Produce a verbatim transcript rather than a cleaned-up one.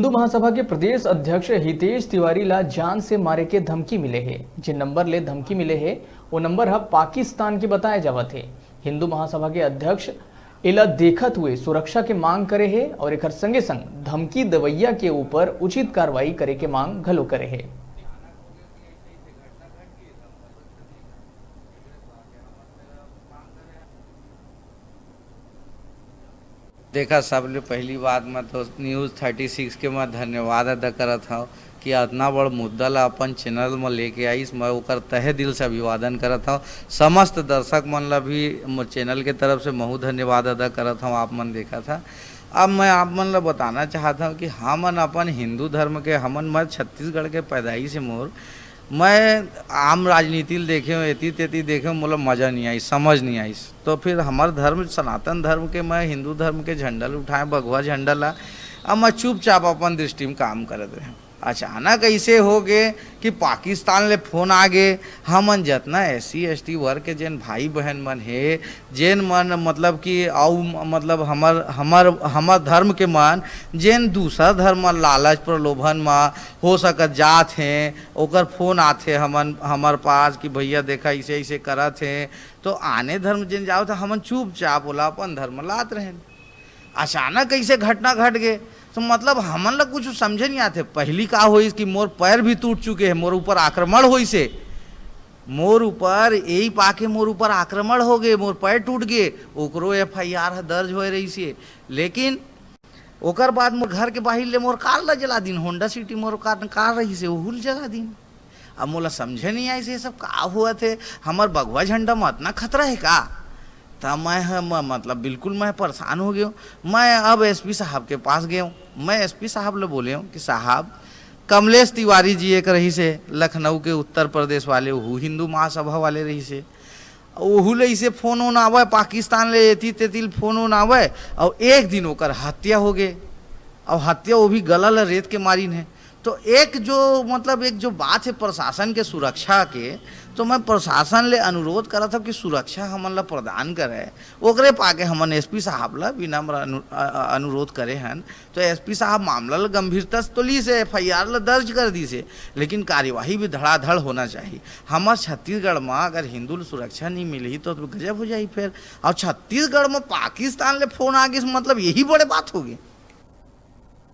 महासभा के प्रदेश अध्यक्ष हितेश तिवारी ला जान से मारे के धमकी मिले हे। जे नंबर ले धमकी मिले हे, वो नंबर ह पाकिस्तान के बताए जावत हे। हिंदू महासभा के अध्यक्ष एला देखत हुए सुरक्षा के मांग करे हे और एकर संगे संग धमकी देवैया के ऊपर उचित कार्रवाई करे के मांग घलो करे हे। देखा, सबले पहली बात मैं तो न्यूज़ थर्टी सिक्स के मैं धन्यवाद अदा करत हव कि अतना बड़ मुद्दा ला अपन चैनल म लेके आइस। मैं ओकर तहे दिल से अभिवादन करत हव। समस्त दर्शक मन ला भी मो-, चैनल के तरफ से महू धन्यवाद अदा करत हव। आप मन देखत हव, अब मैं आप मन ला बताना चाहत हव कि हमन अपन हिंदू धर्म के, हमन, मैं छत्तीसगढ़ के पैदाइश हे मोर, मैं आम राजनीति ल देखे हव, एती तेती देखे हव, मोला मजा नहीं आइस, समझ नहीं आइस। तो फिर हमर धर्म, सनातन धर्म के, मैं हिंदू धर्म के झंडा ल उठाए, भगवा झंडा ला, अब मैं चुपचाप अपन दृष्टि में काम करत रहे। अचानक ऐसे हो गे कि पाकिस्तान ले फोन आ गे। हमन जतना एस सी एस टी वर्ग के जेन भाई बहन मन हे, जेन मन मतलब कि अउ म-, मतलब हमर, हमर, हमर धर्म के मन जेन दूसर धर्म म लालच प्रलोभन म हो सकत जात हे, ओकर फोन आथे हमन, हमर पास कि भैया देखा, ऐसे ऐसे करत हे। तो आने धर्म जेन जावत हे, हमन चुपचाप ओला अपन धर्म लात रहेन। अचानक ऐसे घटना घट गे, तो मतलब हमन ला कुछ समझे नहीं आथे। पहली का होइस कि मोर पैर भी टूट चुके हे, मोर ऊपर आक्रमण होइस हे, मोर ऊपर यही पाके मोर ऊपर आक्रमण हो गे, मोर पैर टूट गे, ओकरो एफ आई आर ह दर्ज होए रहिस हे। लेकिन ओकर बाद मोर घर के बाहिर ले मोर कार ला जला दिन, होंडा सिटी मोर कार, कार रहिस हे, ओहू ल जला दिन। अब मोला समझे नहीं आइस, ये सब का होवत हे? हमर बघवा झंडा म अतना खतरा हे का? त मैं ह, म-, मतलब बिल्कुल मैं परेशान हो गेंव। मैं अब एस पी साहब के पास गेंव। मैं एस पी साहब ले बोलेंव कि साहब, कमलेश तिवारी जी एक रहिस हे लखनऊ के, उत्तर प्रदेश वाले, ओहू हिंदू महासभा वाले रहिस हे। ओहू ले इसे फोन वोन आवय, पाकिस्तान ले एती तेती ले फोन वोन आवय, अउ एक दिन ओकर हत्या हो गे, अउ हत्या वो भी गला ल रेत के मारिन हे। तो एक जो, मतलब एक जो बात हे प्रशासन के सुरक्षा के, तो मैं प्रशासन ले अनुरोध करत हव कि सुरक्षा हमन ल प्रदान करे। ओकरे पाके हमन एस पी साहब ल विनम्र अनु-, अ-, अ-, अनुरोध करे हन। तो एस पी साहब मामला ल गंभीरता से तो लीस हे, एफ आई आर ल दर्ज कर दीस हे, लेकिन कार्यवाही भी धड़ाधड़ होना चाहिए। हमर छत्तीसगढ़ म अगर हिंदू ल सुरक्षा नहीं मिलही तो गजब हो जाही फेर। अउ छत्तीसगढ़ म पाकिस्तान ले फोन आ गिस, मतलब यही बड़े बात हो गे।